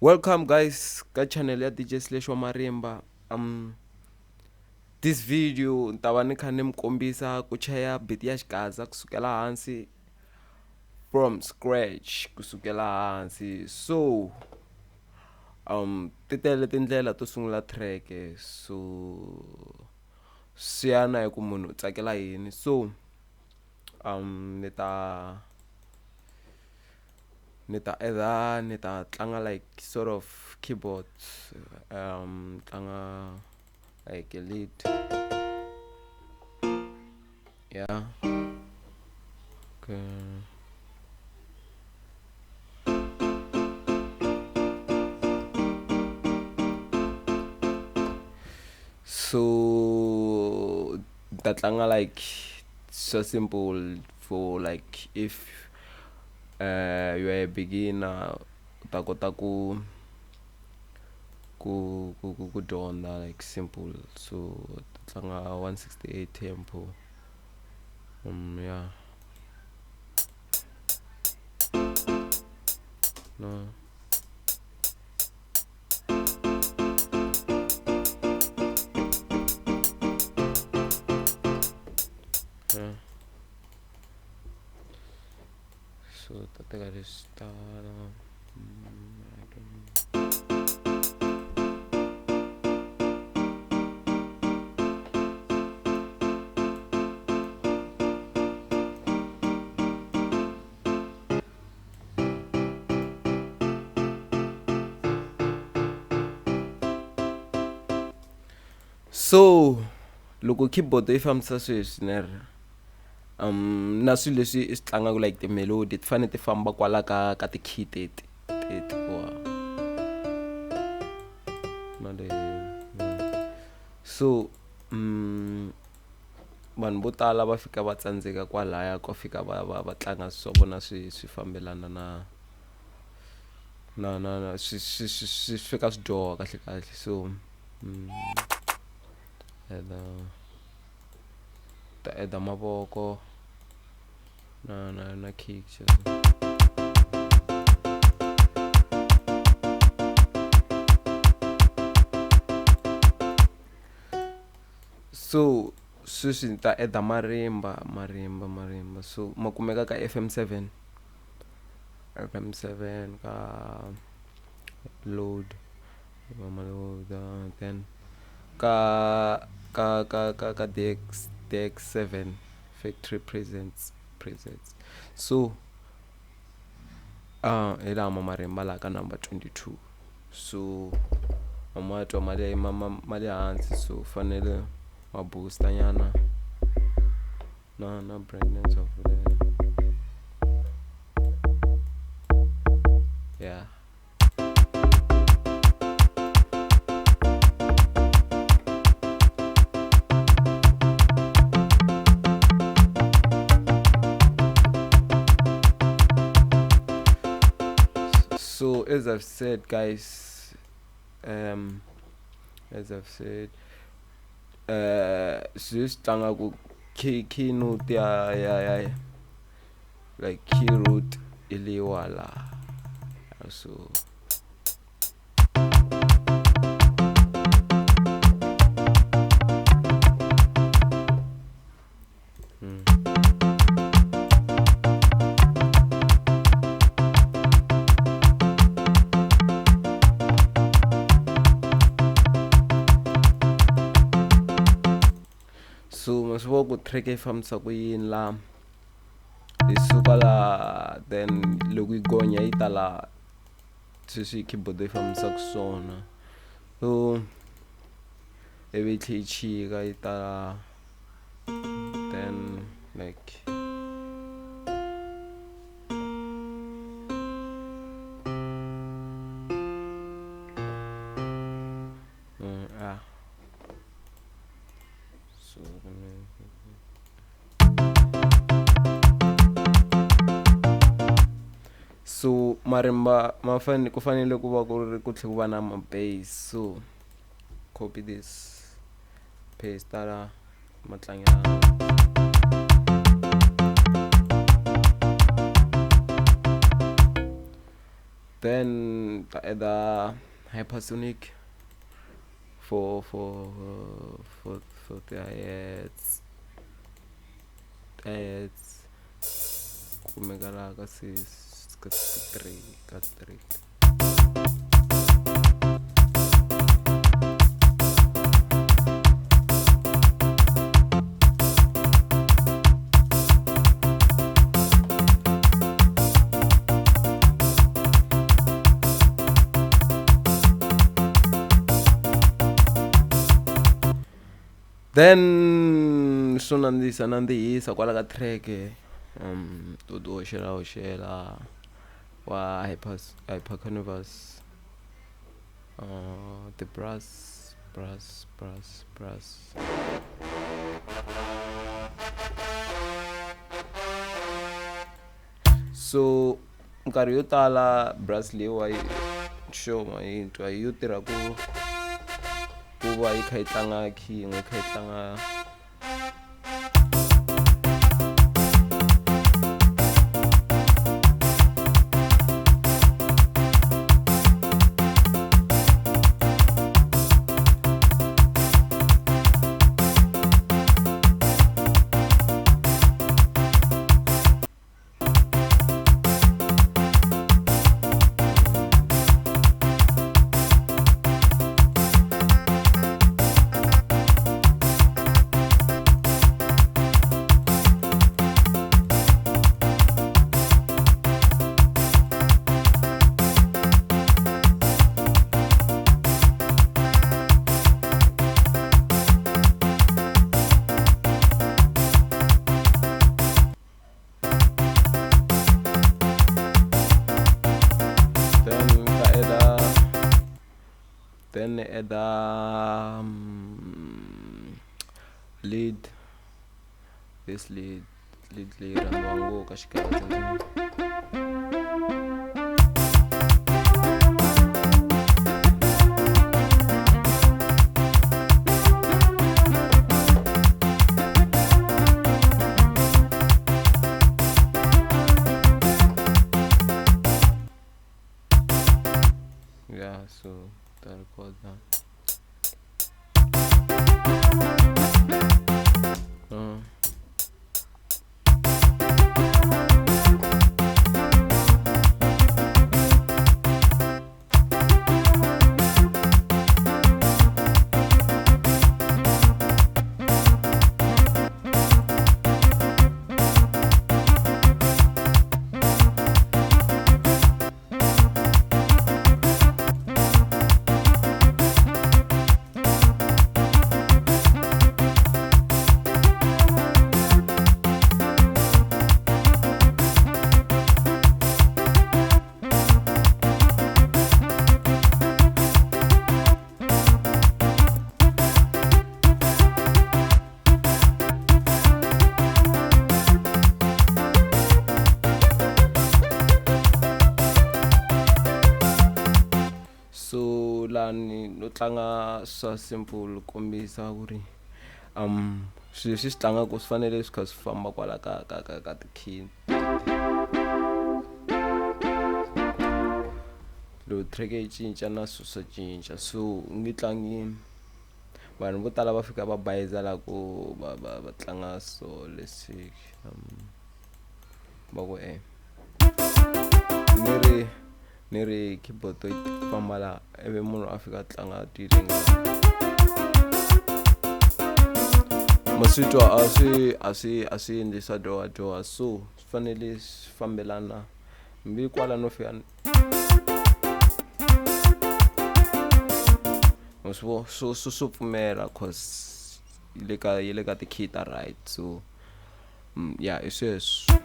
Welcome guys ka channel ya DJ Slash wa Marimba. This video ni ta va ni kha ni mi kombisa ku chaya beat ya xigaza kusukela hansi from scratch kusukela hansi. So ti tele tindlela to sungula track so swi ya na hi ku munhu u tsakela yini. So ni ta ni ta either ni ta tlanga like sort of keyboards tlanga like a lead, yeah, okay. So ta tlanga like so simple for like if you are a beginner u ta kota ku ku ku ku ku dyondza like simple. So tlanga 168 tempo, yeah, no. Yeah. So ta teka leswi ta I don't know. So loko keyboard yi fambisa sweswi ner na swilo leswi i swi tlangaka like ti-melody ti fanele ti famba kwala ka ka ti-key teti teti wa na le. So vanhu vo tala va fika va tsandzeka kwalaya ko fika va va va tlanga swa vona swi swi fambelana na na na na swi swi swi swi fika swi dyoha kahle kahle. So ta add mavoko na na na kick. So sweswi ni ta add marimba marimba marimba, so ma kumeka ka FM7, FM7 ka load ma load, then ka ka ka ka ka DX DX7 factory presents presets. So hi lama marimba la ka number 22. So ma twa ma le ma ma ma le hansi, so fanele ma booster nyana na na brightness of the, yeah. So as I've said guys, as I've said, sweswi tlangaku key key note ya ya ya like key root i leyiwa la. So so ma swi vona ku track yi fambisa ku yini la, yi suka la, then loko yi gonya yi ta la sweswi keyboard yi fambisaka swona. So ivi yi tlhe yi chika yi ta la, then like yeah. So so marimba ma fanele ku fanele ku va ku ri ku tlhe ku va na ma bass. So copy this, paste la ma tlangela. Then ta add-a hypersonic for for for for ti-hi-hats, ti-hi-hats kumeka laha ka C ka C3 ka 3. Then swo nandzihisa nandzihisa kwala ka track to ti hoxela hoxela wa hyper hyper canvas, ti brass brass brass brass. So minkarhi yo tala brass leyiwa yi sure ma yi twa yo tirha ku va yi kha yi tlanga key yin'we yi kha yi tlanga. Then add lead, this lead leyi rhandziwa ngopfu ka xigaza. Yeah, so ta record that. So lani no tlanga swa simple kombisa ku ri swilo leswi swi tlangaka swi fanele swi kha swi famba kwala ka ka ka ka ti-key. Loko track yi cinca na swilo swa cinca, so u nge tlangi vanhu vo tala va fika va bayiza la ku va va va tlanga so leswi va ku ni ri keyboard yi famba la ivi munhu a fika a tlanga ma swi twa a swi a swi a swi endli swa dyoha so swi fanele swi fambelana hambi kwala no fika ma swi vo so so swo pfumela cause yi le ka ti-key ta right, so yeah hi sweswo.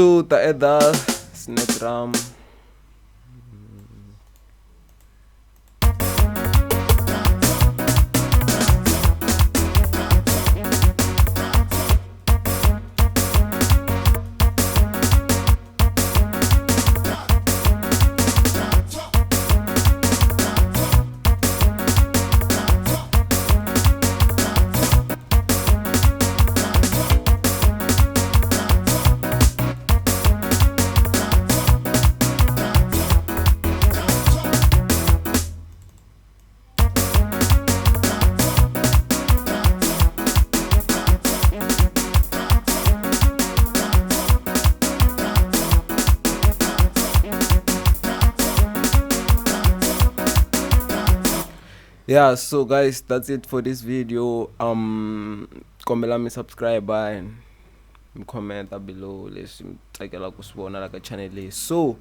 So ta add snare drum. Yeah, so guys, that's it for this video. Kombela mi subscribe and mi comment below leswi mi tsakelaka ku swi vona la ka channel leyi. So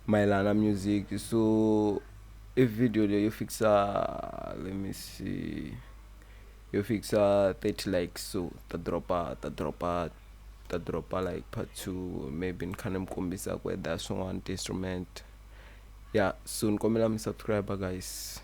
mayelana music, so i video leyi yo fikisa, let me see, yo fikisa 30 likes, so ta dropa like part 2, maybe ni kha ni mi kombisa ku eda swin'wana ti-instrument. Yeah, so ni kombela mi subscribe guys.